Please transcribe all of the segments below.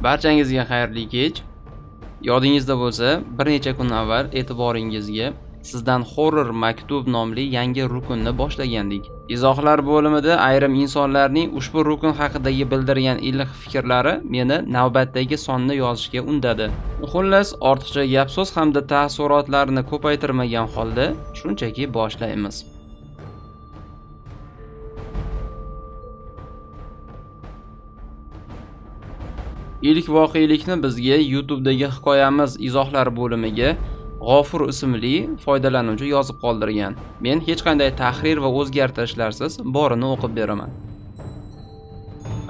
Barchangizga xayrli kech. Yodingizda bo'lsa, bir necha kun avval e'tiboringizga sizdan horror maktub nomli yangi rukunni boshlagandik. Izohlar bo'limida ayrim insonlarning ushbu rukun haqidagi bildirgan iliq fikrlari meni navbatdagi sonni yozishga undadi. Xullas, ortiqcha gap-so'z hamda taassurotlarni ko'paytirmagan holda shunchaki boshlaymiz. Ilk voqelikni bizga YouTube'dagi hikoyamiz izohlar bo'limiga G'ofur ismli foydalanuvchi yozib qoldirgan. Men hech qanday tahrir va o'zgartirishlarsiz borini o'qib beraman.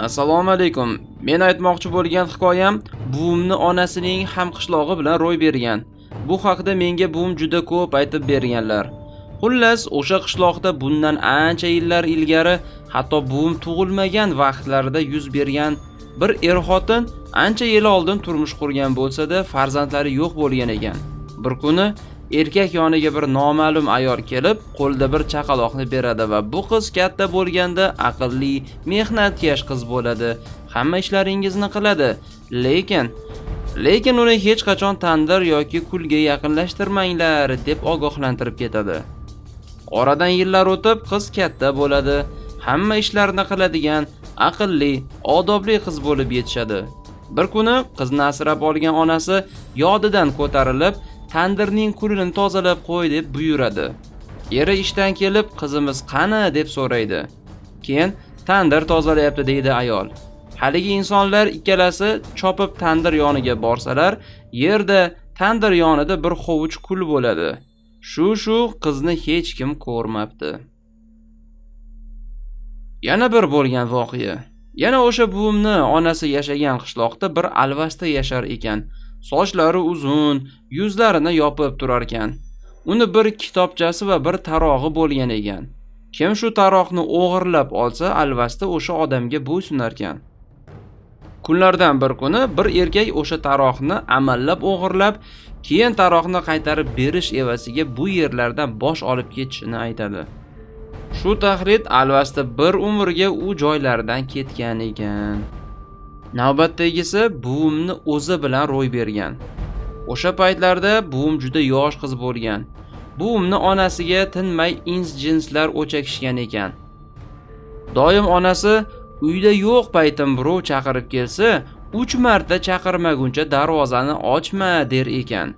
Assalomu alaykum. Men aytmoqchi bo'lgan hikoyam buvimni onasining hamqishlog'i bilan ro'y bergan. Bu haqida menga buvim juda ko'p aytib berganlar. Xullas, o'sha qishloqda bundan ancha yillar ilgari, hatto buvim tug'ilmagan vaqtlarida yuz bergan bir er-xotin ancha yil oldin turmush qurgan bo'lsa-da, farzandlari yo'q bo'lgan ekan. Bir kuni erkak yoniga bir noma'lum ayol kelib, qo'lida bir chaqaloqni beradi va bu qiz katta bo'lganda aqlli, mehnatkash qiz bo'ladi. Hamma ishlaringizni qiladi, lekin uni hech qachon tandir yoki kulga yaqinlashtirmanglar deb ogohlantirib ketadi. Oradan yillar o'tib, qiz katta bo'ladi. Hamma ishlarini qiladigan, aqlli, odobli qiz bo'lib yetishadi. Bir kuni qizni asrab olgan onasi yodidan ko'tarilib, tandirning kulini tozalab qo'y deb buyuradi. Eri ishdan kelib, qizimiz qani deb so'raydi. Keyin tandir tozalayapti deydi ayol. Haligi insonlar ikkalasi chopib tandir yoniga borsalar, yerda tandir yonida bir hovuch kul bo'ladi. Shu qizni hech kim ko'rmabdi. Yana bir bo'lgan voqea. Yana o'sha buvimni onasi yashagan qishloqda bir alvasta yashar ekan. Sochlari uzun, yuzlarini yopib turar ekan. Uni bir kitobchasi va bir tarog'i bo'lgan ekan. Kim shu taroqni o'g'irlab olsa, alvasta o'sha odamga bo'ysunar ekan. Kunlardan bir kuni bir erkak o'sha taroqni amallab o'g'irlab, keyin taroqni qaytarib berish evaziga bu yerlardan bosh olib ketishini aytadi. Shu taxlit alvasta bir umrga u joylardan ketgan ekan. Navbatdagisi buvimni o'zi bilan ro'y bergan. O'sha paytlarda buvim juda yosh qiz bo'lgan. Buvimni onasiga tinmay ins-jinslar o'chakishgan ekan. Doim onasi uyda yo'q paytim birov chaqirib kelsa, 3 marta chaqirmaguncha darvozani ochma der ekan.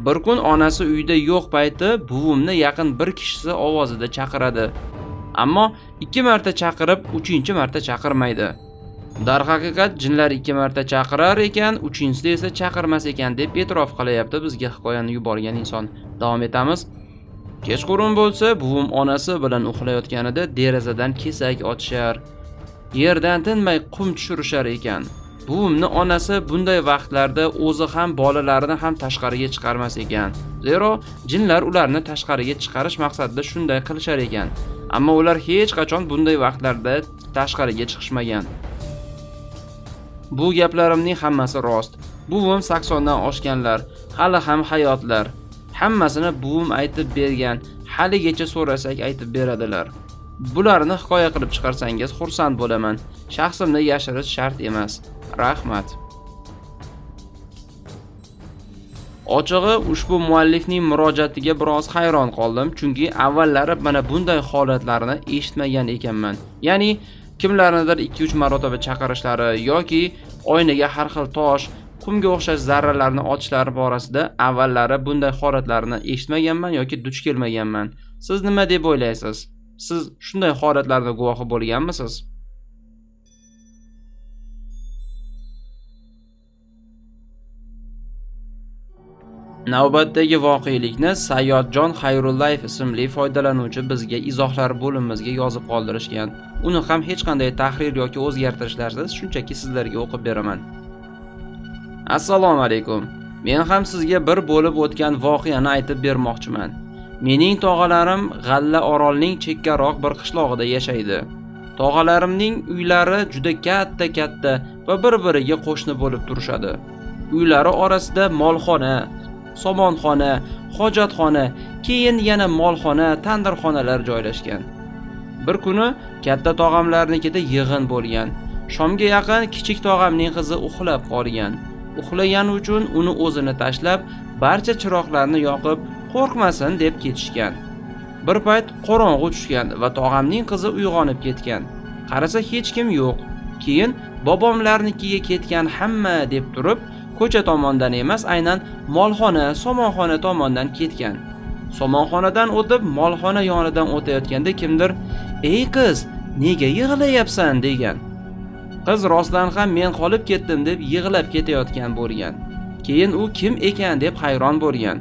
Bir kun onasi uyda yo'q payti buvimni yaqin bir kishisi ovozida chaqiradi. Ammo 2 marta chaqirib, 3-marta chaqirmaydi. Darhaqiqat jinlar 2 marta chaqirar ekan, 3-chisida esa chaqirmas ekan deb e'tirof qilyapti bizga hikoyani yuborgan inson. Davom etamiz. Kechqurun bo'lsa, buvim onasi bilan uxlayotganida derazadan kesak otishar, yerdan tinmay qum tushirishar ekan. Buvimni onasi bunday vaqtlarda o'zi ham bolalarini ham tashqariga chiqarmas ekan. Zero jinlar ularni tashqariga chiqarish maqsadida shunday qilishar ekan. Ammo ular hech qachon bunday vaqtlarda tashqariga chiqishmagan. Bu gaplarimning hammasi rost. Buvim 80 dan oshganlar, hali ham hayotlar. Hammasini buvim aytib bergan, haligacha so'rasak aytib beradilar. Bularni hikoya qilib chiqarsangiz xursand bo'laman. Shaxsimni yashirish shart emas. Rahmat. Ochig'i, ushbu muallifning murojaatiga biroz hayron qoldim, chunki avvallari mana bunday holatlarni eshitmagan ekanman. Ya'ni kimlarnidir 2-3 marotaba chaqirishlari yoki oynaga har xil tosh, qumga o'xshash zarralarni otishlari borasida avvallari bunday holatlarni eshitmaganman yoki duch kelmaganman. Siz nima deb o'ylaysiz? Siz shunday holatlarning guvohi bo'lganmisiz? Navbatdagi voqelikni Sayyodjon Xayrullayev ismli foydalanuvchi bizga izohlar bo'limimizga yozib qoldirishgan. Uni ham hech qanday tahrir yoki o'zgartirishlarsiz shunchaki sizlarga o'qib beraman. Assalomu alaykum. Men ham sizga bir bo'lib o'tgan voqeani aytib bermoqchiman. Mening tog'alarim G'alla orolning chekkaroq bir qishlog'ida yashaydi. Tog'alarimning uylari juda katta-katta va bir-biriga qo'shni bo'lib turishadi. Uylari orasida molxona, somonxona, hojatxona, keyin yana molxona, tandirxonalar joylashgan. Bir kuni katta tog'amlarnikida yig'in bo'lgan. Shomga yaqin kichik tog'amning qizi uxlab qolgan. Uxlagani uchun uni o'zini tashlab, barcha chiroqlarni yoqib, qo'rqmasin deb ketishgan. Bir payt qorong'u tushgan va tog'amning qizi uyg'onib ketgan. Qarasa hech kim yo'q. Keyin bobomlarnikiga ketgan hamma deb turib, ko'cha tomondan emas, aynan molxona, somonxona tomondan ketgan. Somonxonadan o'tib, molxona yonidan o'tayotganda kimdir: "Ey qiz, nega yig'layapsan?" degan. Qiz rostdan ham men qolib ketdim deb yig'lab ketayotgan bo'lgan. Keyin u kim ekan deb hayron bo'lgan.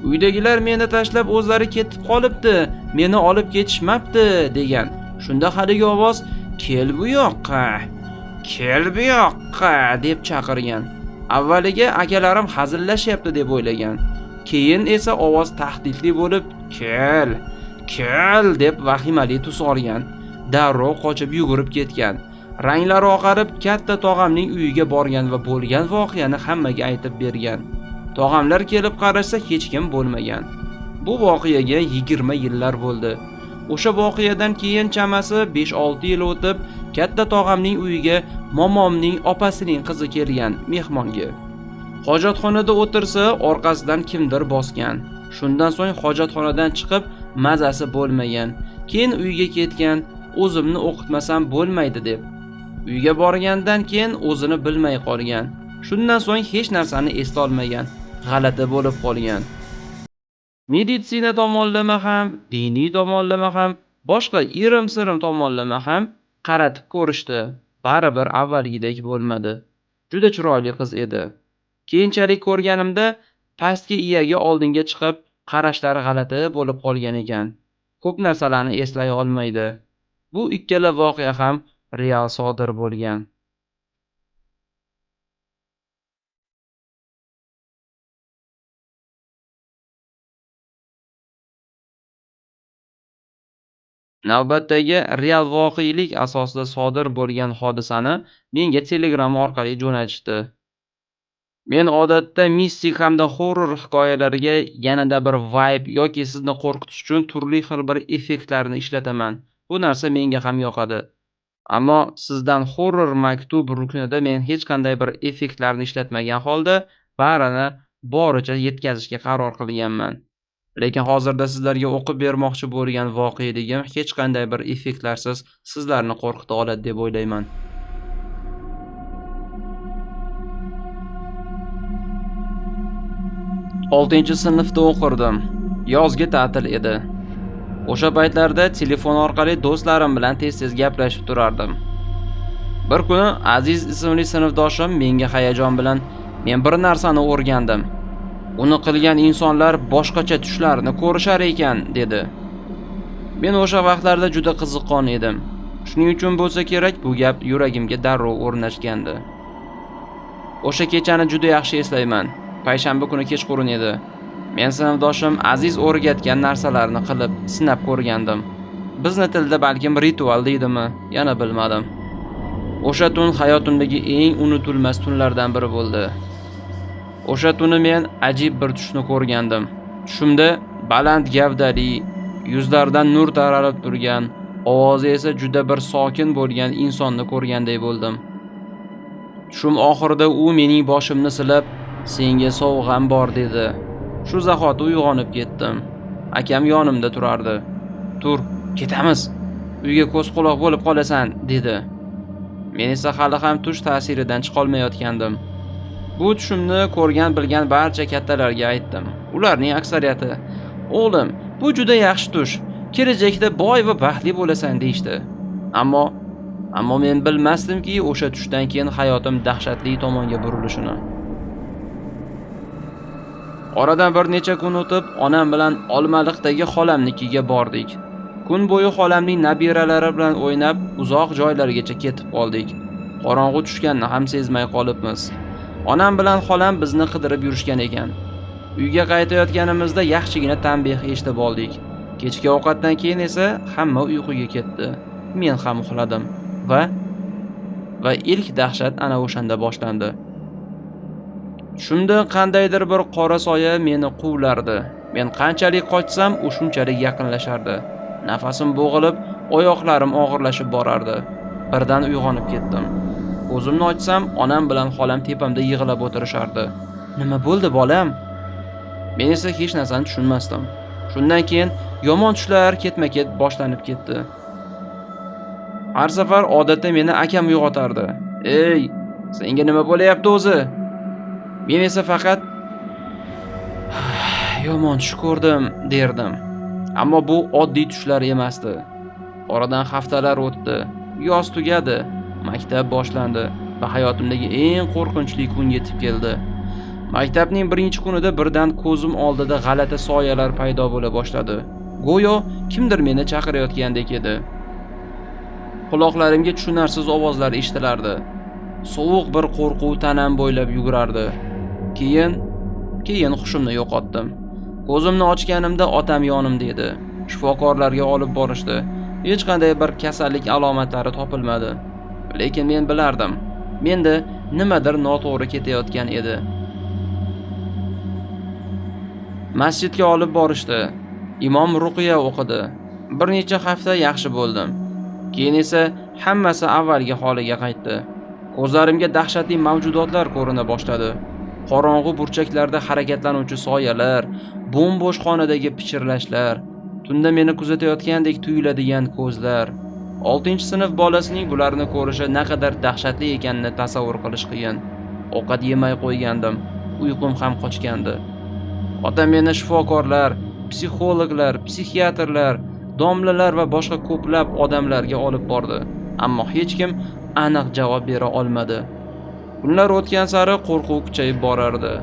Uydagilar meni tashlab o'zlari ketib qolibdi, meni olib ketishmabdi degan. Shunda haligi ovoz: "Kel bu yoqqa, kel bu yoqqa" deb chaqirgan. Avvaliga akalarim hazillashyapti deb o'ylagan. Keyin esa ovoz tahdidli bo'lib, "Kel, kel" deb vahimali tus olgan. Darrov qochib yugurib ketgan. Ranglari oqarib katta tog'amning uyiga borgan va bo'lgan voqeani hammaga aytib bergan. Tog'amlar kelib qarashsa hech kim bo'lmagan. Bu voqeaga 20 yillar bo'ldi. O'sha voqeadan keyin chamasi 5-6 yil o'tib, katta tog'amning uyiga momomning opasining qizi kelgan mehmonga. Hojatxonada o'tirsa, orqasidan kimdir bosgan. Shundan so'ng hojatxonadan chiqib mazasi bo'lmagan. Keyin uyga ketgan, o'zimni o'qitmasam bo'lmaydi deb. Uyga borgandan keyin o'zini bilmay qolgan. Shundan so'ng hech narsani eslolmagan, g'alati bo'lib qolgan. Meditsina tomonlama ham, diniy tomonlama ham, boshqa irim-sirim tomonlama ham qaratib ko'rishdi. Baribir avvalgidek bo'lmadi. Juda chiroyli qiz edi. Keyinchalik ko'rganimda pastki iyagi oldinga chiqib, qarashlari g'alati bo'lib qolgan ekan. Ko'p narsalarni eslay olmaydi. Bu ikkala voqea ham real sodir bo'lgan. Navbatdagi real voqelik asosida sodir bo'lgan hodisani menga Telegram orqali jo'natishdi. Men odatda mistik hamda horror hikoyalarga yanada bir vibe yoki sizni qo'rqitish uchun turli xil bir effektlarni ishlataman. Bu narsa menga ham yoqadi. Ammo sizdan horror maktub ruknida men hech qanday bir effektlarni ishlatmagan holda barini boricha yetkazishga qaror qilganman. Lekin hozirda sizlarga o'qib bermoqchi bo'lgan voqeligim hech qanday bir effektlarsiz sizlarni qo'rqita oladi deb o'ylayman. Oltinchi sinfda o'qirdim. Yozgi ta'til edi. O'sha paytlarda telefon orqali do'stlarim bilan tez-tez gaplashib turardim. Bir kuni Aziz ismli sinfdoshim menga hayajon bilan: "Men bir narsani o'rgandim. Uni qilgan insonlar boshqacha tushlarni ko'rishar ekan" dedi. Men o'sha vaqtlarda juda qiziqqon edim. Shuning uchun bo'lsa kerak, bu gap yuragimga darrov o'rnashgandi. O'sha kechani juda yaxshi eslayman. Payshanba kuni kechqurun edi. Men sinfdoshim Aziz o'rgatgan narsalarni qilib, sinab ko'rgandim. Bizni tilda balkim ritual deydimi, yana bilmadim. O'sha tun hayotimdagi eng unutilmas tunlardan biri bo'ldi. O'sha tuni men ajib bir tushni ko'rgandim. Tushimda baland gavdali, yuzlaridan nur taralib turgan, ovozi esa juda bir sokin bo'lgan insonni ko'rganday bo'ldim. Tushim oxirida u mening boshimni silab, "Senga sovg'am bor" dedi. Shu zahoti uyg'onib ketdim. Akam yonimda turardi. "Tur, ketamiz. Uyga ko'z quloq bo'lib qolasan" dedi. Men esa hali ham tush ta'siridan chiqolmayotgandim. Bu tushimni ko'rgan bilgan barcha kattalarga aytdim. Ularning aksariyati: "O'g'lim, bu juda yaxshi tush. Kelajakda boy va baxtli bo'lasan" deyishdi. Ammo men bilmasdimki, o'sha tushdan keyin hayotim dahshatli tomonga burilishini. Oradan bir necha kun o'tib, onam bilan Olmaliqdagi xolamnikiga bordik. Kun bo'yi xolamning nabiralari bilan o'ynab, uzoq joylargacha ketib qoldik. Qorong'u tushganini ham sezmay qolibmiz. Onam bilan xolam bizni qidirib yurishgan ekan. Uyga qaytayotganimizda yaxshigina tanbeh eshitib oldik. Kechki ovqatdan keyin esa hamma uyquga ketdi. Men ham uxladim va ilk dahshat ana o'shanda boshlandi. Shunda qandaydir bir qora soya meni quvlardi. Men qanchalik qochsam, u shunchalik yaqinlashardi. Nafasim bo'g'ilib, oyoqlarim og'irlashib borardi. Birdan uyg'onib ketdim. Ko'zimni ochsam, onam bilan xolam tepamda yig'lab o'tirishardi. "Nima bo'ldi, bolam?" Men esa hech narsani tushunmasdim. Shundan keyin yomon tushlar ketma-ket boshlanib ketdi. Har safar odatda meni akam uyg'otardi. "Ey, senga nima bo'layapti o'zi?" Men esa faqat "Yomon tush ko'rdim" derdim. Ammo bu oddiy tushlar emasdi. Oradan haftalar o'tdi. Yoz tugadi, maktab boshlandi va hayotimdagi eng qo'rqinchli kun yetib keldi. Maktabning birinchi kunida birdan ko'zim oldida g'alati soyalar paydo bo'la boshladi. Go'yo kimdir meni chaqirayotgandek edi. Quloqlarimga tushunarsiz ovozlar eshitilardi. Sovuq bir qo'rquv tanam bo'ylab yugurardi. Keyin hushimni yo'qotdim. Ko'zimni ochganimda otam yonimda edi. Shifokorlarga olib borishdi. Hech qanday bir kasallik alomatlari topilmadi. Lekin men bilardim. Menda nimadir noto'g'ri ketayotgan edi. Masjidga olib borishdi. Imom ruqya o'qidi. Bir necha hafta yaxshi bo'ldim. Keyin esa hammasi avvalgi holiga qaytdi. Ko'zlarimga dahshatli mavjudotlar ko'rina boshladi. Qorong'u burchaklarda harakatlanuvchi soyalar, bo'm-bo'sh xonadagi pichirlashlar, tunda meni kuzatayotgandek tuyuladigan ko'zlar. 6-sinf bolasining bularni ko'rishi naqadar dahshatli ekanini tasavvur qilish qiyin. Ovqat yemay qo'ygandim, uyqum ham qochgandi. Otam meni shifokorlar, psixologlar, psixiatrlar, domlalar va boshqa ko'plab odamlarga olib bordi. Ammo hech kim aniq javob bera olmadi. Kunlar o'tgan sari qo'rquv kuchayib borardi.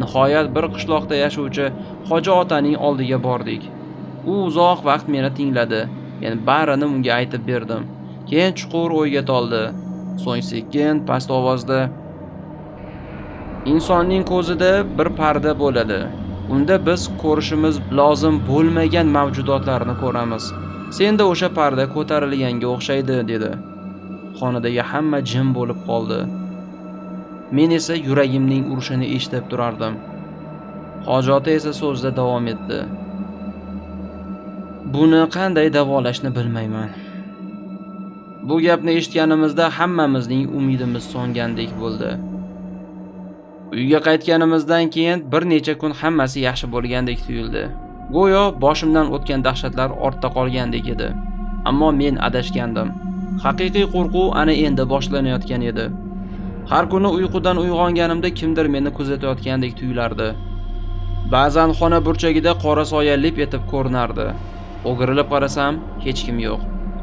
Nihoyat bir qishloqda yashovchi hoji otaning oldiga bordik. U uzoq vaqt meni tingladi. Men barini unga aytib berdim. Keyin chuqur o'yga toldi. So'ng sekin past ovozda: "Insonning ko'zida bir parda bo'ladi. Unda biz ko'rishimiz lozim bo'lmagan mavjudotlarni ko'ramiz. Senda o'sha parda ko'tarilganga o'xshaydi" dedi. Xonadagi hamma jim bo'lib qoldi. Men esa yuragimning urishini eshitib turardim. Hoji ota esa so'zida davom etdi. "Buni qanday davolashni bilmayman." Bu gapni eshitganimizda hammamizning umidimiz so'ngandek bo'ldi. Uyga qaytganimizdan keyin bir necha kun hammasi yaxshi bo'lgandek tuyuldi. Go'yo boshimdan o'tgan dahshatlar ortda qolgandek edi. Ammo men adashgandim. Haqiqiy qo'rquv ana endi boshlanayotgan edi. Har kuni uyqudan uyg'onganimda kimdir meni kuzatayotgandek tuyulardi. Ba'zan xona burchagida qora soya lip etib ko'rinardi. O'girilib qarasam, hech kim yo'q.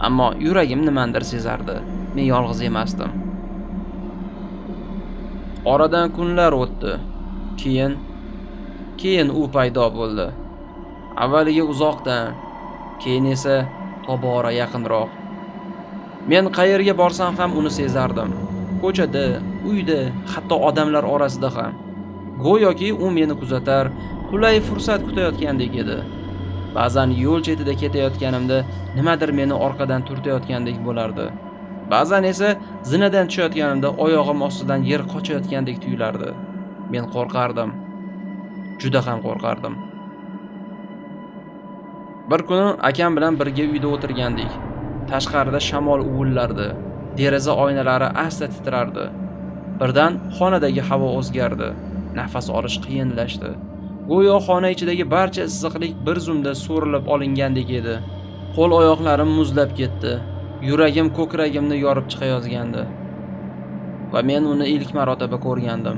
Ammo yuragim nimandir sezardi. Men yolg'iz emasdim. Oradan kunlar o'tdi. Keyin u paydo bo'ldi. Avvaliga uzoqdan, keyin esa tobora yaqinroq. Men qayerga borsam ham uni sezardim. Ko'chada, uyda, hatto odamlar orasida ham. Go'yoki u meni kuzatar, qulay fursat kutayotgandek edi. Ba'zan yo'l chetida ketayotganimda nimadir meni orqadan turtayotgandek bo'lardi. Ba'zan esa zinadan tushayotganimda oyog'im ostidan yer qochayotgandek tuyulardi. Men qo'rqardim. Juda ham qo'rqardim. Bir kuni akam bilan birga uyda o'tirgandik. Tashqarida shamol uvillardi. Deraza oynalari asta titrardi. Birdan xonadagi havo o'zgardi. Nafas olish qiyinlashdi. Go'yo xona ichidagi barcha issiqlik bir zumda so'rilib olingandek edi. Qo'l oyoqlarim muzlab ketdi. Yuragim ko'kragimni yorib chiqayozgandi. Va men uni ilk marotaba ko'rgandim.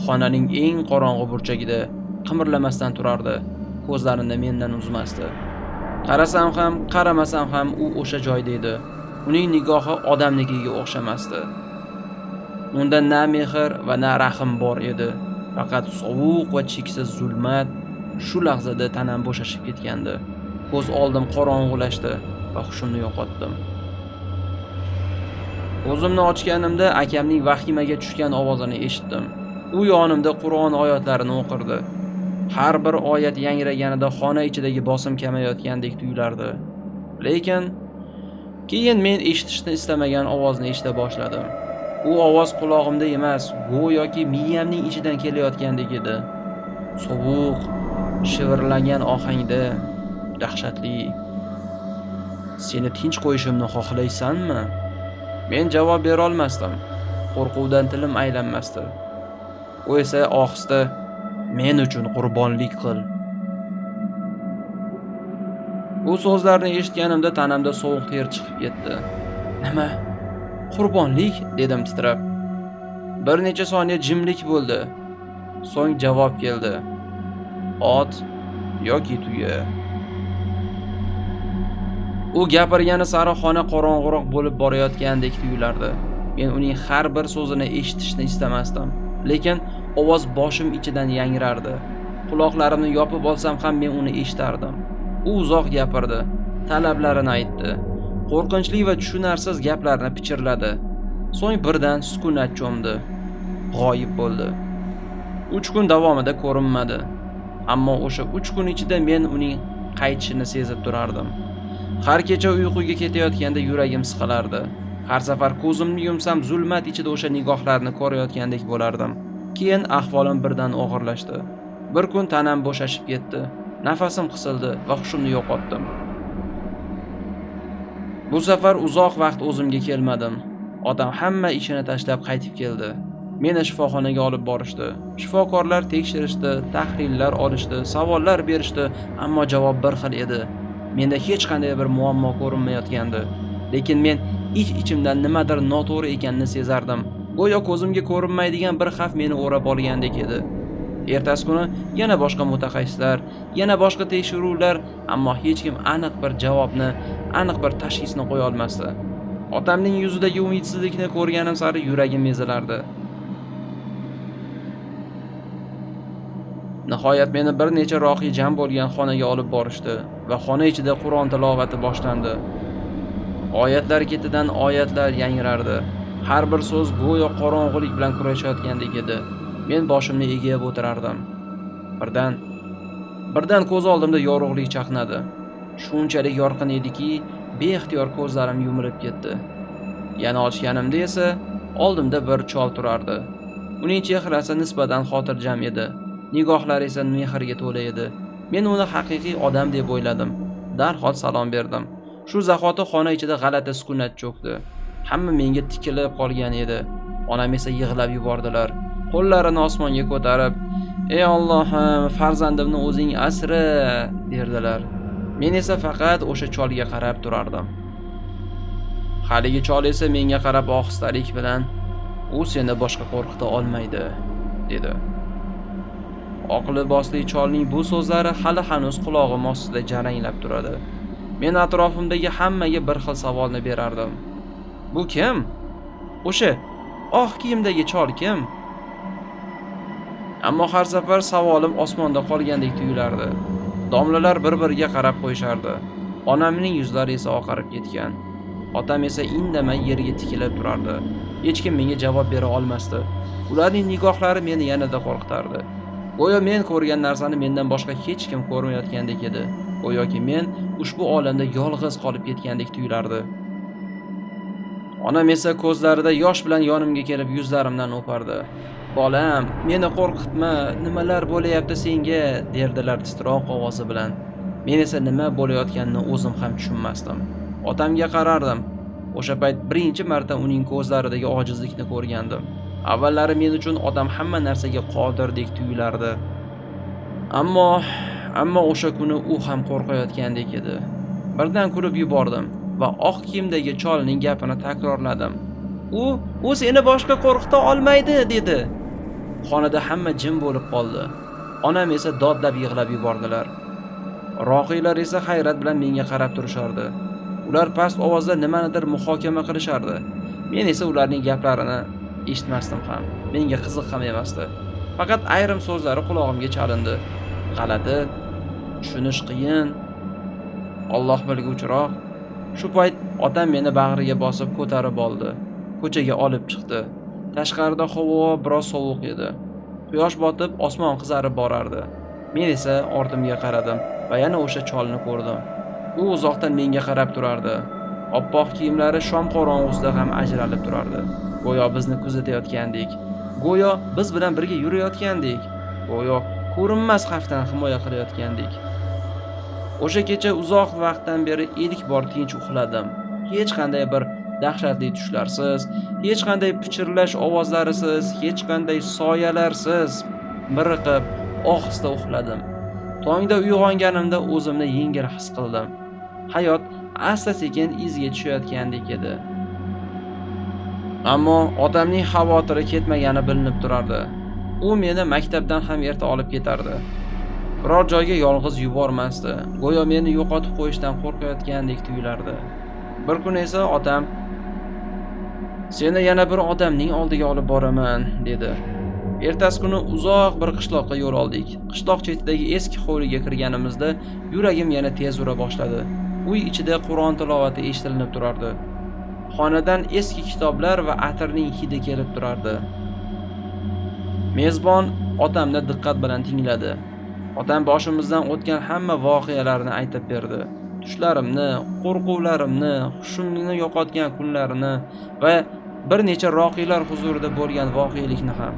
Xonaning eng qorong'u burchagida qimirlamasdan turardi. Ko'zlarini mendan uzmasdi. Qarasam ham, qaramasam ham u o'sha joyda edi. Uning nigohi odamnikiga o'xshamasdi. Unda na mehr va na rahm bor edi. Faqat sovuq va cheksiz zulmat. Shu lahzada tanam bo'shashib ketgandi. Ko'z oldim qorong'ulashdi va hushimni yo'qotdim. Ko'zimni ochganimda akamning vahimaga tushgan ovozini eshitdim. U yonimda Qur'on oyatlarini o'qirdi. Har bir oyat yangraganida xona ichidagi bosim kamayotgandek tuyulardi. Lekin keyin men eshitishni istamagan ovozni eshita boshladim. U ovoz qulog'imda emas, go'yoki miyamning ichidan kelayotgandek edi. Sovuq, shivirlagan ohangda, dahshatli. "Seni tinch qo'yishimni xohlaysanmi?" Men javob berolmasdim. Qo'rquvdan tilim aylanmasdi. U esa ohista: "Men uchun qurbonlik qil." Bu so'zlarni eshitganimda tanamda sovuq ter chiqib ketdi. "Nima? Qurbonlik?" dedim titrab. Bir necha soniya jimlik bo'ldi. So'ng javob keldi: "Ot yoki tuya." U gapirgani sari xona qorong'uroq bo'lib borayotgandek tuyulardi. Men uning har bir so'zini eshitishni istamasdim, lekin ovoz boshim ichidan yangrardi. Quloqlarimni yopib olsam ham men uni eshitardim. U uzoq gapirdi, talablarini aytdi, qo'rqinchli va tushunarsiz gaplarni pichirladi. So'ng birdan sukunat cho'mdi. G'oyib bo'ldi. 3 kun davomida ko'rinmadi. Ammo o'sha 3 kun ichida men uning qaytishini sezib turardim. Har kecha uyquga ketayotganda yuragim siqilardi. Har safar ko'zimni yumsam zulmat ichida o'sha nigohlarni ko'rayotgandek bo'lardim. Keyin ahvolim birdan og'irlashdi. Bir kun tanam bo'shashib ketdi. Nafasim qisildi va hushimni yo'qotdim. Bu safar uzoq vaqt o'zimga kelmadim. Otam hamma ishini tashlab qaytib keldi. Meni shifoxonaga olib borishdi. Shifokorlar tekshirishdi, tahlillar olishdi, savollar berishdi, ammo javob bir xil edi. Menda hech qanday bir muammo ko'rinmayotgandi. Lekin men ich-ichimdan nimadir noto'g'ri ekanini sezardim. Go'yo ko'zimga ko'rinmaydigan bir xavf meni o'rab olgandek edi. Ertasi kuni yana boshqa mutaxassislar, yana boshqa tekshiruvlar, ammo hech kim aniq bir javobni, aniq bir tashxisni qo'ya olmasdi. Otamning yuzidagi umidsizlikni ko'rganim sari yuragim ezilardi. Nihoyat meni bir necha rohiy jam bo'lgan xonaga olib borishdi va xona ichida Qur'on tilovati boshlandi. Oyatlar ketidan oyatlar yangrardi. Har bir so'z go'yo qorong'ulik bilan kurashayotgandek edi. Men boshimni egib o'tirardim. Birdan ko'z oldimda yorug'lik chaqnadi. Shunchalik yorqin ediki, beixtiyor ko'zlarim yumilib ketdi. Yana ochganimda esa oldimda bir chol turardi. Uning chehrasi nisbatan xotirjam edi. Nigohlari esa mehrga to'la edi. Men uni haqiqiy odam deb o'yladim. Darhol salom berdim. Shu zahoti xona ichida g'alati sukunat cho'kdi. Hamma menga tikilib qolgan edi. Onam esa yig'lab yubordilar. Qo'llarini osmonga ko'tarib, "Ey Allohim, farzandimni o'zing asra" derdilar. Men esa faqat o'sha cholga qarab turardim. Haligi chol esa menga qarab ohistalik bilan, "U seni boshqa qo'rqita olmaydi" dedi. Oq libosli cholning bu so'zlari hali hanuz qulog'im ostida jaranglab turadi. Men atrofimdagi hammaga bir xil savolni berardim. Bu kim? O'sha oq kiyimdagi chol kim? Ammo har safar savolim osmonda qolgandek tuyulardi. Domlalar bir-biriga qarab qo'yishardi. Onamning yuzlari esa oqarib ketgan. Otam esa indamay yerga tikilib turardi. Hech kim menga javob bera olmasdi. Ularning nigohlari meni yanada qo'rqitardi. Go'yo men ko'rgan narsani mendan boshqa hech kim ko'rmayotgandek edi. Go'yoki men ushbu olamda yolg'iz qolib ketgandek tuyulardi. Onam esa ko'zlarida yosh bilan yonimga kelib yuzlarimdan o'pardi. "Bolam, meni qo'rqitma, nimalar bo'layapti senga?" derdilar titroq ovozi bilan. Men esa nima bo'layotganini o'zim ham tushunmasdim. Otamga qarardim. O'sha payt birinchi marta uning ko'zlaridagi ojizlikni ko'rgandim. Avvallari men uchun otam hamma narsaga qodirdek tuyulardi. Ammo o'sha kuni u ham qo'rqayotgandek edi. Birdan kulib yubordim va oq kiyimdagi cholning gapini takrorladim. U seni boshqa qo'rqita olmaydi" dedi. Xonada hamma jim bo'lib qoldi. Onam esa dodlab yig'lab yubordilar. Roqiylar esa hayrat bilan menga qarab turishardi. Ular past ovozda nimanidir muhokama qilishardi. Men esa ularning gaplarini eshitmasdim ham. Menga qiziq ham emasdi. Faqat ayrim so'zlari qulog'imga chalindi. G'alati, tushunish qiyin, Alloh bilguvchiroq. Shu payt otam meni bag'riga bosib ko'tarib oldi. Ko'chaga olib chiqdi. Tashqarida havo biroz sovuq edi. Quyosh botib, osmon qizarib borardi. Men esa ortimga qaradim va yana o'sha cholni ko'rdim. U uzoqdan menga qarab turardi. Oppoq kiyimlari shom qorong'usida ham ajralib turardi. Go'yo bizni kuzatayotgandek, go'yo biz bilan birga yurayotgandek, go'yo ko'rinmas xavfdan himoya qilayotgandek. O'sha kecha uzoq vaqtdan beri ilk bor tinch uxladim. Hech qanday bir Dahshatli tushlarsiz, hech qanday pichirlash ovozlarisiz, hech qanday soyalarsiz miriqib, ohista uxladim. Tongda uyg'onganimda o'zimni yengil his qildim. Hayot asta-sekin iziga tushayotgandek edi. Ammo otamning xavotiri ketmagani bilinib turardi. U meni maktabdan ham erta olib ketardi. Biror joyga yolg'iz yubormasdi. Go'yo meni yo'qotib qo'yishdan qo'rqayotgandek tuyulardi. Bir kun esa otam: "Seni yana bir odamning oldiga olib boraman", dedi. Ertasi kuni uzoq bir qishloqqa yo'l oldik. Qishloq chetidagi eski hovliga kirganimizda yuragim yana tez ura boshladi. Uy ichida Qur'on tilovati eshitilinib turardi. Xonadan eski kitoblar va atirning hidi kelib turardi. Mezbon otamni diqqat bilan tingladi. Otam boshimizdan o'tgan hamma voqealarni aytib berdi. Tushlarimni, qo'rquvlarimni, hushimni yo'qotgan kunlarini va bir necha roqiylar huzurida bo'lgan voqelikni ham.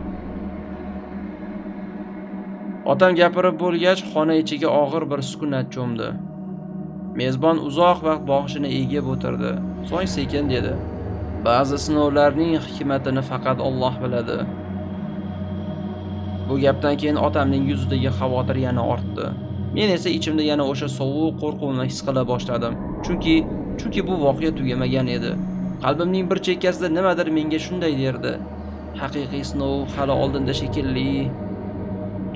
Otam gapirib bo'lgach, xona ichiga og'ir bir sukunat cho'mdi. Mezbon uzoq vaqt boshini egib o'tirdi. So'ng sekin dedi: "Ba'zi sinovlarning hikmatini faqat Alloh biladi." Bu gapdan keyin otamning yuzidagi xavotir yana ortdi. Men esa ichimda yana o'sha sovuq qo'rquvni his qila boshladim. Chunki bu voqea tugamagan edi. Qalbimning bir chekkasida nimadir menga shunday derdi: "Haqiqiy sinov hali oldinda shekilli."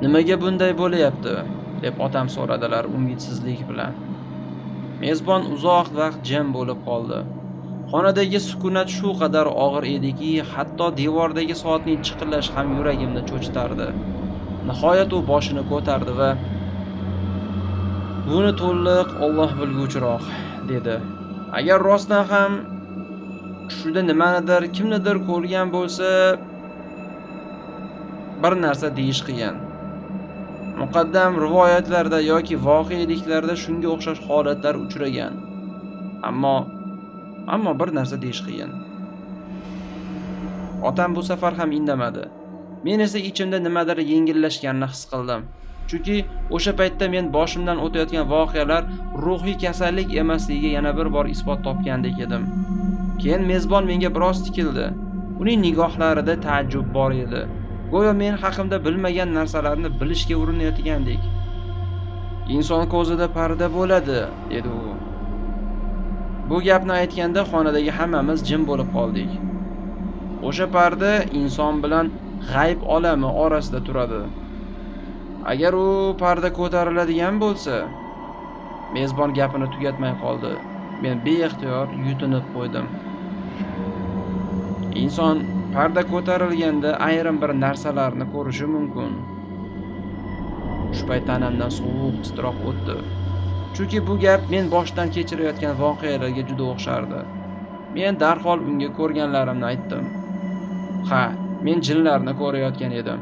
"Nimaga bunday bo'layapti?" deb otam so'radilar umidsizlik bilan. Mezbon uzoq vaqt jim bo'lib qoldi. Xonadagi sukunat shu qadar og'ir ediki, hatto devordagi soatning chiqillashi ham yuragimni cho'chitardi. Nihoyat u boshini ko'tardi va: "Buni to'liq Alloh bilguvchiroq", dedi. "Agar rostdan ham tushida nimanidir, kimnidir ko'rgan bo'lsa, bir narsa deyish qiyin. Muqaddam rivoyatlarda yoki voqeliklarda shunga o'xshash holatlar uchragan. Ammo bir narsa deyish qiyin." Otam bu safar ham indamadi. Men esa ichimda nimadir yengillashganini his qildim. Chunki o'sha paytda men boshimdan o'tayotgan voqealar ruhiy kasallik emasligiga yana bir bor isbot topgandek edim. Keyin mezbon menga biroz tikildi. Uning nigohlarida ta'ajjub bor edi. Go'yo men haqimda bilmagan narsalarni bilishga urinayotgandek. "Inson ko'zida parda bo'ladi", dedi u. Bu gapni aytganda xonadagi hammamiz jim bo'lib qoldik. "O'sha parda inson bilan g'ayb olami orasida turadi. Agar u parda ko'tariladigan bo'lsa..." Mezbon gapini tugatmay qoldi. Men beixtiyor yutinib qo'ydim. Inson parda ko'tarilganda ayrim bir narsalarni ko'rishi mumkin. Shu payt tanamdan sovuq titroq o'tdi. Chunki bu gap men boshdan kechirayotgan voqealarga juda o'xshardi. Men darhol unga ko'rganlarimni aytdim. Ha, men jinlarni ko'rayotgan edim.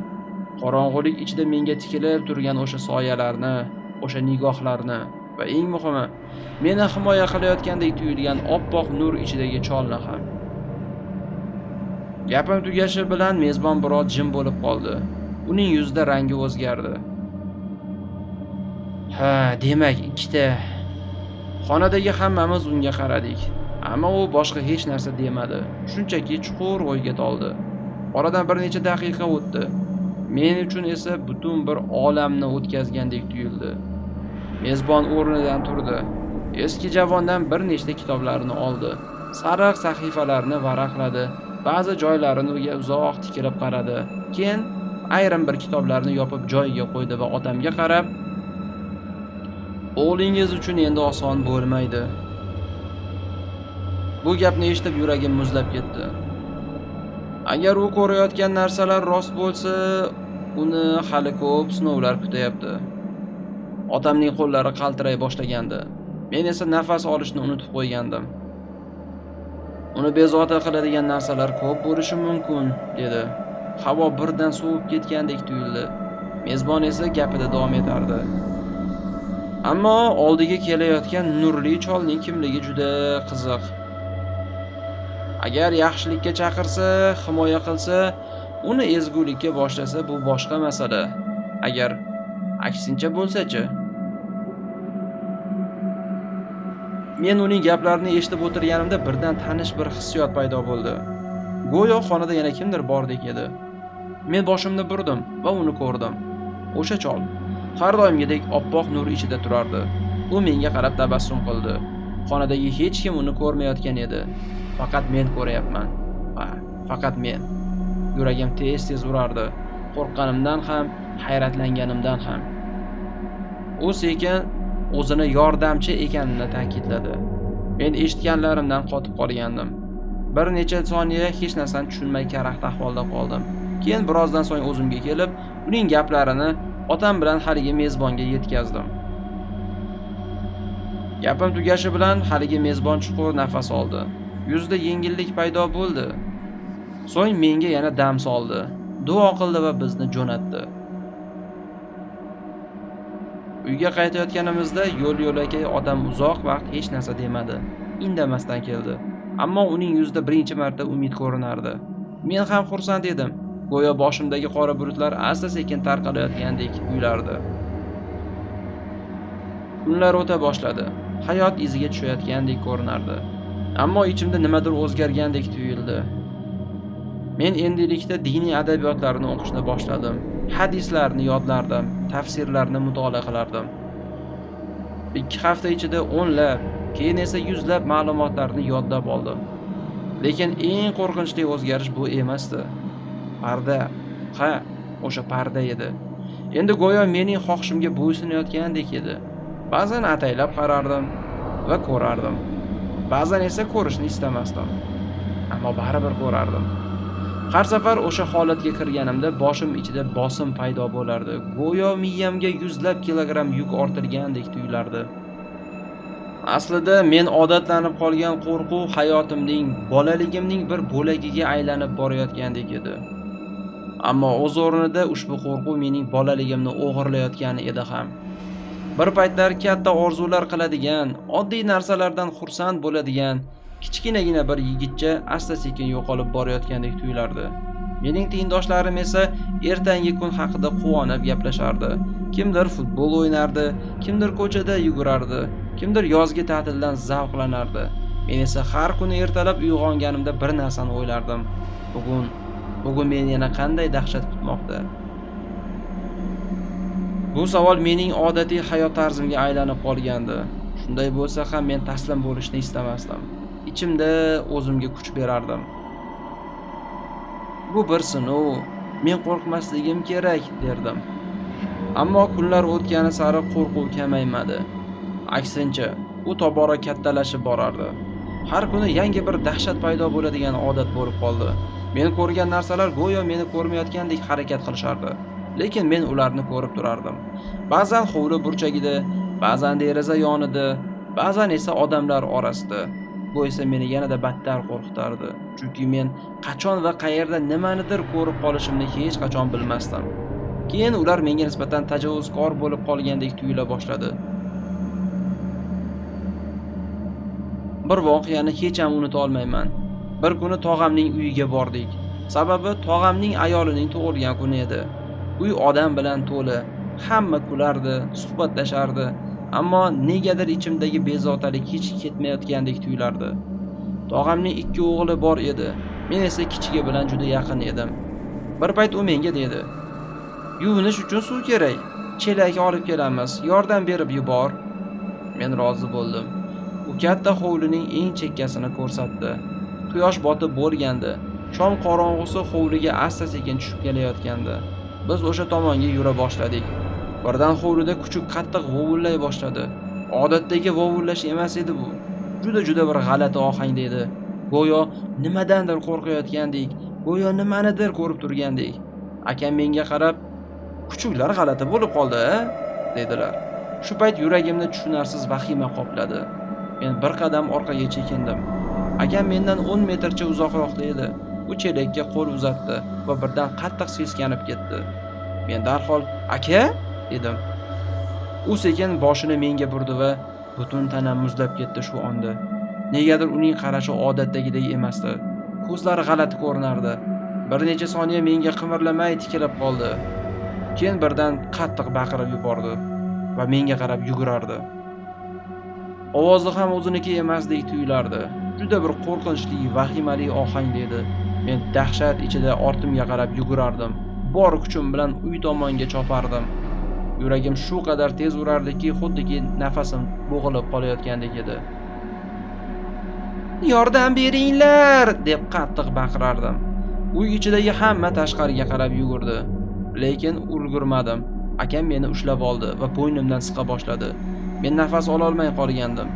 Qorong'ulik ichida menga tikilib turgan o'sha soyalarni, o'sha nigohlarni va eng muhimi, meni himoya qilayotgandek tuyulgan oppoq nur ichidagi cholni ham. Gapim tugashi bilan mezbon biroz jim bo'lib qoldi. Uning yuzida rangi o'zgardi. "Ha, demak, ikkita." Xonadagi hammamiz unga qaradik. Ammo u boshqa hech narsa demadi. Shunchaki chuqur o'yga toldi. Oradan bir necha daqiqa o'tdi. Men uchun esa butun bir olamni o'tkazgandek tuyuldi. Mezbon o'rnidan turdi. Eski javondan bir nechta kitoblarni oldi. Sariq sahifalarni varaqladi. Ba'zi joylarini unga uzoq tikilib qaradi. Keyin ayrim bir kitoblarni yopib joyiga qo'ydi va otamga qarab: "O'g'lingiz uchun endi oson bo'lmaydi." Bu gapni eshitib yuragim muzlab ketdi. Agar u ko'rayotgan narsalar rost bo'lsa, uni hali ko'p sinovlar kutyapti. Otamning qo'llari qaltiray boshlagandi. Men esa nafas olishni unutib qo'ygandim. "Uni bezovta qiladigan narsalar ko'p bo'lishi mumkin", dedi. Havo birdan sovib ketgandek tuyuldi. Mezbon esa gapida davom etardi. Ammo oldiga kelayotgan nurli cholning kimligi juda qiziq. Agar yaxshilikka chaqirsa, himoya qilsa, uni ezgulikka boshlasa, bu boshqa masala. Agar aksincha bo'lsa-chi? Men uning gaplarini eshitib o'tirganimda birdan tanish bir hissiyot paydo bo'ldi. Go'yo xonada yana kimdir bordek edi. Men boshimni burdim va uni ko'rdim. O'sha chol har doimgidek oppoq nur ichida turardi. U menga qarab tabassum qildi. Xonadagi hech kim uni ko'rmayotgan edi. Faqat men ko'rayapman. Ha, faqat men. Yuragim tez-tez urardi. Qo'rqqanimdan ham, hayratlanganimdan ham. U sekin o'zini yordamchi ekanini ta'kidladi. Men eshitganlarimdan qotib qolgandim. Bir necha soniya hech narsani tushunmay karaxt ahvolda qoldim. Keyin birozdan so'ng o'zimga kelib, uning gaplarini otam bilan haligi mezbonga yetkazdim. Gapim tugashi bilan haligi mezbon chuqur nafas oldi. Yuzida yengillik paydo bo'ldi. So'ng menga yana dam soldi. Duo qildi va bizni jo'natdi. Uyga qaytayotganimizda yo'l-yo'lakay otam uzoq vaqt hech narsa demadi. Indamasdan keldi. Ammo uning yuzida birinchi marta umid ko'rinardi. Men ham xursand edim. Go'yo boshimdagi qora bulutlar asta-sekin tarqalayotgandek tuyulardi. Kunlar o'ta boshladi. Hayot iziga tushayotgandek ko'rinardi. Ammo ichimda nimadir o'zgargandek tuyuldi. Men endilikda diniy adabiyotlarni o'qishni boshladim. Hadislarni yodlardim, tafsirlarni mutolaa qilardim. 2 hafta ichida o'nlab, keyin esa yuzlab ma'lumotlarni yodlab oldim. Lekin eng qo'rqinchli o'zgarish bu emasdi. Parda, ha, o'sha parda edi. Endi go'yo mening xohishimga bo'ysunayotgandek edi. Ba'zan ataylab qarardim va ko'rardim. Ba'zan esa ko'rishni istamasdim. Ammo baribir ko'rardim. Har safar o'sha holatga kirganimda boshim ichida bosim paydo bo'lardi. Go'yo miyamga yuzlab kilogramm yuk ortilgandek tuyulardi. Aslida men odatlanib qolgan qo'rquv hayotimning, bolaligimning bir bo'lagiga aylanib borayotgandek edi. Ammo o'z o'rnida ushbu qo'rquv mening bolaligimni o'g'irlayotgani edi ham. Bir paytlar katta orzular qiladigan, oddiy narsalardan xursand bo'ladigan kichkinagina bir yigitcha asta-sekin yo'qolib borayotgandek tuyulardi. Mening tengdoshlarim esa ertangi kun haqida quvonib gaplashardi. Kimdir futbol o'ynardi, kimdir ko'chada yugurardi, kimdir yozgi ta'tildan zavqlanardi. Men esa har kuni ertalab uyg'onganimda bir narsani o'ylardim. Bugun meni yana qanday dahshat kutmoqda? Bu savol mening odatiy hayot tarzimga aylanib qolgandi. Shunday bo'lsa ham men taslim bo'lishni istamasdim. Ichimda o'zimga kuch berardim. Bu bir sinov, men qo'rqmasligim kerak derdim. Ammo kunlar o'tgani sari qo'rquv kamaymadi. Aksincha, u tobora kattalashib borardi. Har kuni yangi bir dahshat paydo bo'ladigan odat bo'lib qoldi. Men ko'rgan narsalar go'yo meni ko'rmayotgandek harakat qilishardi. Lekin men ularni ko'rib turardim. Ba'zan hovli burchagida, ba'zan deraza yonida, ba'zan esa odamlar orasida. Bu esa meni yanada battar qo'rqitardi. Chunki men qachon va qayerda nimanidir ko'rib qolishimni hech qachon bilmasdim. Keyin ular menga nisbatan tajovuzkor bo'lib qolgandek tuyula boshladi. Bir voqeani hech ham unuta olmayman. Bir kuni tog'amning uyiga bordik. Sababi tog'amning ayolining tug'ilgan kuni edi. Uy odam bilan to'la. Hamma kulardi, suhbatlashardi. Ammo negadir ichimdagi bezovtalik hech ketmayotgandek tuyulardi. Tog'amning 2 o'g'li bor edi. Men esa kichigi bilan juda yaqin edim. Bir payt u menga dedi: "Yuvinish uchun suv kerak. Chelak olib kelamiz. Yordam berib yubor." Men rozi bo'ldim. U katta hovlining eng chekkasini ko'rsatdi. Quyosh botib bo'lgandi. Shom qorong'usi hovliga asta-sekin tushib kelayotgandi. Biz o'sha tomonga yura boshladik. Birdan hovlida kuchuk qattiq vovullay boshladi. Odatdagi vovullash emas edi bu. Juda-juda bir g'alati ohangda edi. Go'yo nimadandir qo'rqayotgandek, go'yo nimanidir ko'rib turgandek. Akam menga qarab, "Kuchuklar g'alati bo'lib qoldi, a?" dedilar. Shu payt yuragimni tushunarsiz vahima qopladi. Men bir qadam orqaga chekindim. Akam mendan 10 metrcha uzoqroqda edi. U chelakka qo'l uzatdi va birdan qattiq seskanib ketdi. Men darhol "Aka" dedim. U sekin boshini menga burdi va butun tanam muzlab ketdi shu onda. Negadir uning qarashi odatdagidek emasdi. Ko'zlari g'alati ko'rinardi. Bir necha soniya menga qimirlamay tikilib qoldi. Keyin birdan qattiq baqirib yubordi va menga qarab yugurardi. Ovozi ham o'ziniki emasdek tuyulardi. Juda bir qo'rqinchli, vahimali ohangda edi. Men dahshat ichida ortimga qarab yugurardim. Bor kuchim bilan uy tomonga chopardim. Yuragim shu qadar tez urardiki, xuddiki nafasim bo'g'ilib qolayotgandek edi. "Yordam beringlar!" deb qattiq baqirardim. Uy ichidagi hamma tashqariga qarab yugurdi. Lekin ulgurmadim. Akam meni ushlab oldi va bo'ynimdan siqa boshladi. Men nafas ololmay qolgandim.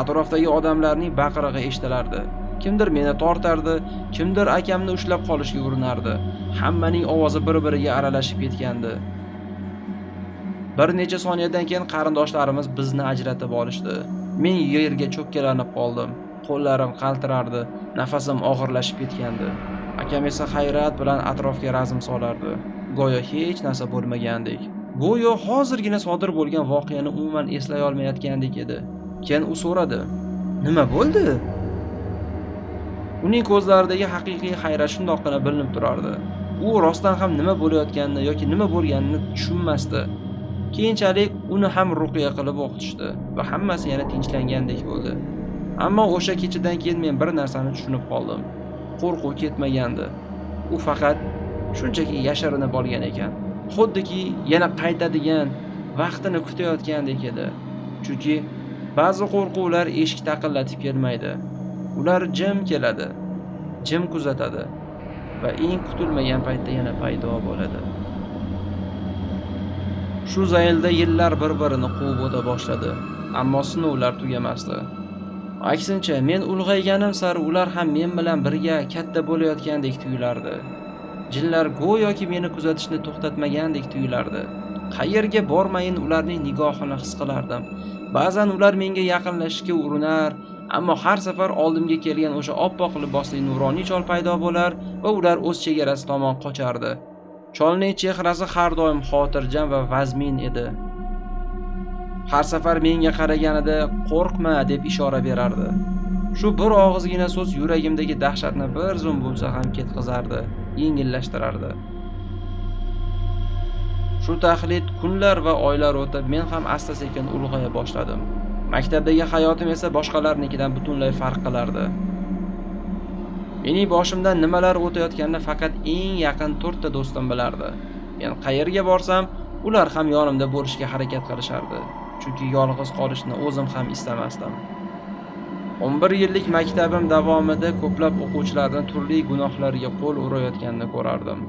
Atrofdagi odamlarning baqirig'i eshitilardi. Kimdir meni tortardi, kimdir akamni ushlab qolishga urinardi. Hammaning ovozi bir-biriga aralashib ketgandi. Bir necha soniyadan keyin qarindoshlarimiz bizni ajratib olishdi. Men yerga cho'kkalanib qoldim. Qo'llarim qaltirardi, nafasim og'irlashib ketgandi. Akam esa hayrat bilan atrofga razm solardi. Go'yo hech narsa bo'lmagandek. Go'yo hozirgina sodir bo'lgan voqeani umuman eslay olmayotgandek edi. Keyin u so'radi: "Nima bo'ldi?" Uning ko'zlaridagi haqiqiy hayrat shundoqqina bilinib turardi. U rostdan ham nima bo'layotganini yoki nima bo'lganini tushunmasdi. Keyinchalik uni ham ruqya qilib o'qitishdi va hammasi yana tinchlangandek bo'ldi. Ammo o'sha kechadan keyin men bir narsani tushunib qoldim. Qo'rquv ketmagandi. U faqat shunchaki yashirinib olgan ekan. Xuddiki yana qaytadigan vaqtini kutayotgandek edi. Chunki ba'zi qo'rquvlar eshik taqillatib kelmaydi. Ular jim keladi, jim kuzatadi va eng kutilmagan paytda yana paydo bo'ladi. Shu zaylda yillar bir-birini quvib o'ta boshladi, ammo sinovlar tugamasdi. Aksincha, men ulg'ayganim sari ular ham men bilan birga katta bo'layotgandek tuyulardi. Jinlar go'yoki meni kuzatishni to'xtatmagandek tuyulardi. Qayerga bormayin ularning nigohini his qilardim. Ba'zan ular menga yaqinlashishga urinar, ammo har safar oldimga kelgan o'sha oppoq libosli nuroniy chol paydo bo'lar va ular o'z chegarasi tomon qochardi. Cholning chehrasi har doim xotirjam va vazmin edi. Har safar menga qaraganida "Qo'rqma" deb ishora berardi. Shu bir og'izgina so'z yuragimdagi dahshatni bir zum bo'lsa ham ketqizardi, yengillashtirardi. Shu taxlit kunlar va oylar o'tib, men ham asta-sekin ulg'aya boshladim. Maktabdagi hayotim esa boshqalarnikidan butunlay farq qilardi. Mening boshimdan nimalar o'tayotganini faqat eng yaqin 4 ta do'stim bilardi. Men qayerga borsam, ular ham yonimda bo'lishga harakat qilishardi. Chunki yolg'iz qolishni o'zim ham istamasdim. 11 yillik maktabim davomida ko'plab o'quvchilarni turli gunohlarga qo'l urayotganini ko'rardim.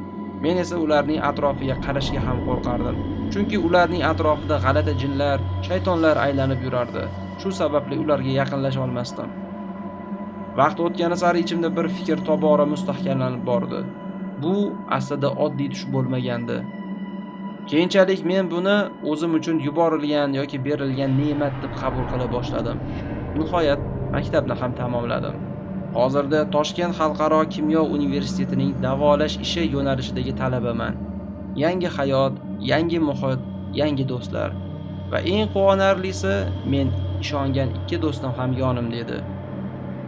Men esa ularning atrofiga qarashga ham qo'rqardim. Chunki ularning atrofida g'alati jinlar, shaytonlar aylanib yurardi. Shu sababli ularga yaqinlasha olmasdim. Vaqt o'tgani sari ichimda bir fikr tobora mustahkamlanib bordi. Bu aslida oddiy tush bo'lmagandi. Keyinchalik men buni o'zim uchun yuborilgan yoki berilgan ne'mat deb qabul qila boshladim. Nihoyat maktabni ham tamomladim. Hozirda Toshkent xalqaro kimyo universitetining davolash ishi yo'nalishidagi talabaman. Yangi hayot, yangi muhit, yangi do'stlar va eng quvonarlisi, men ishongan 2 do'stim ham yonimda edi.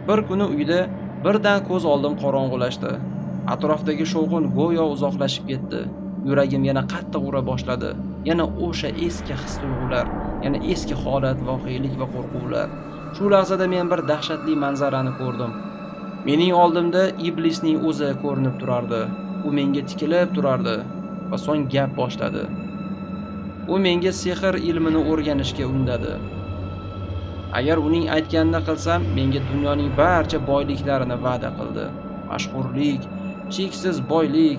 Bir kuni uyda birdan ko'z oldim qorong'ulashdi. Atrofdagi shovqin go'yo uzoqlashib ketdi. Yuragim yana qattiq ura boshladi. Yana o'sha eski his-tuyg'ular, yana eski holat, voqelik va qo'rquvlar. Shu lahzada men bir dahshatli manzarani ko'rdim. Mening oldimda iblisning o'zi ko'rinib turardi. U menga tikilib turardi va so'ng gap boshladi. U menga sehr ilmini o'rganishga undadi. Agar uning aytganini qilsam, menga dunyoning barcha boyliklarini va'da qildi. Mashhurlik, cheksiz boylik,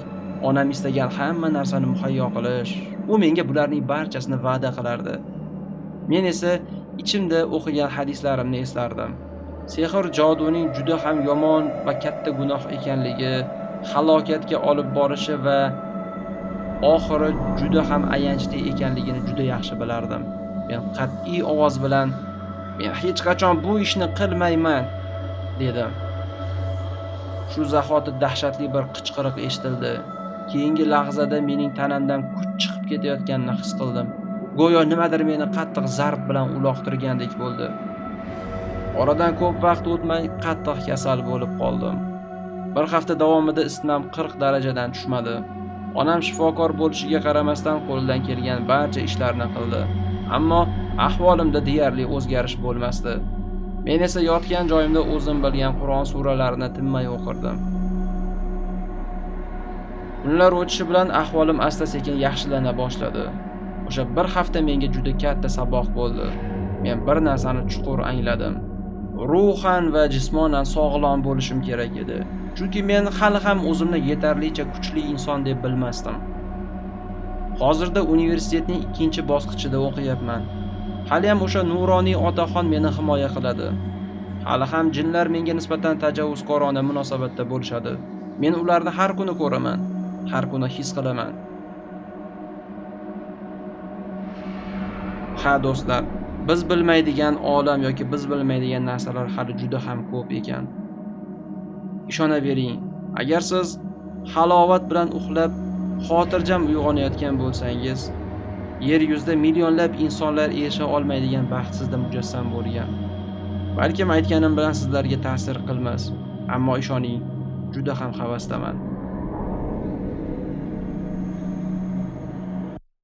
onam istagan hamma narsani muhayyo qilish. U menga bularning barchasini va'da qilardi. Men esa ichimda o'qigan hadislarimni eslardim. Sehr joduning juda ham yomon va katta gunoh ekanligi, halokatga olib borishi va oxiri juda ham ayanchli ekanligini juda yaxshi bilardim. Men qat'iy ovoz bilan: "Men hech qachon bu ishni qilmayman", dedim. Shu zahoti dahshatli bir qichqiriq eshitildi. Keyingi lahzada mening tanamdan kuch chiqib ketayotganini his qildim. Go'yo nimadir meni qattiq zarb bilan uloqtirgandek bo'ldi. Oradan ko'p vaqt o'tmay qattiq kasal bo'lib qoldim. Bir hafta davomida isitmam 40 darajadan tushmadi. Onam shifokor bo'lishiga qaramasdan qo'lidan kelgan barcha ishlarni qildi. Ammo Ahvolimda deyarli o'zgarish bo'lmasdi. Men esa yotgan joyimda o'zim bilgan Qur'on suralarini tinmay o'qirdim. Kunlar o'tishi bilan ahvolim asta-sekin yaxshilana boshladi. O'sha bir hafta menga juda katta saboq bo'ldi. Men bir narsani chuqur angladim. Ruhan va jismonan sog'lom bo'lishim kerak edi. Chunki men hali ham o'zimni yetarlicha kuchli inson deb bilmasdim. Hozirda universitetning 2-bosqichida o'qiyapman. Hali ham o'sha nuroniy otaxon meni himoya qiladi. Hali ham jinlar menga nisbatan tajovuzkorona munosabatda bo'lishadi. Men ularni har kuni ko'raman, har kuni his qilaman. Ha do'stlar, biz bilmaydigan olam yoki biz bilmaydigan narsalar hali juda ham ko'p ekan. Ishonavering, agar siz halovat bilan uxlab, xotirjam uyg'onayotgan bo'lsangiz, yer yuzida millionlab insonlar erisha olmaydigan baxt sizda mujassam bo'lgan. Balkim aytganim bilan sizlarga ta'sir qilmas, ammo ishoning, juda ham havasdaman.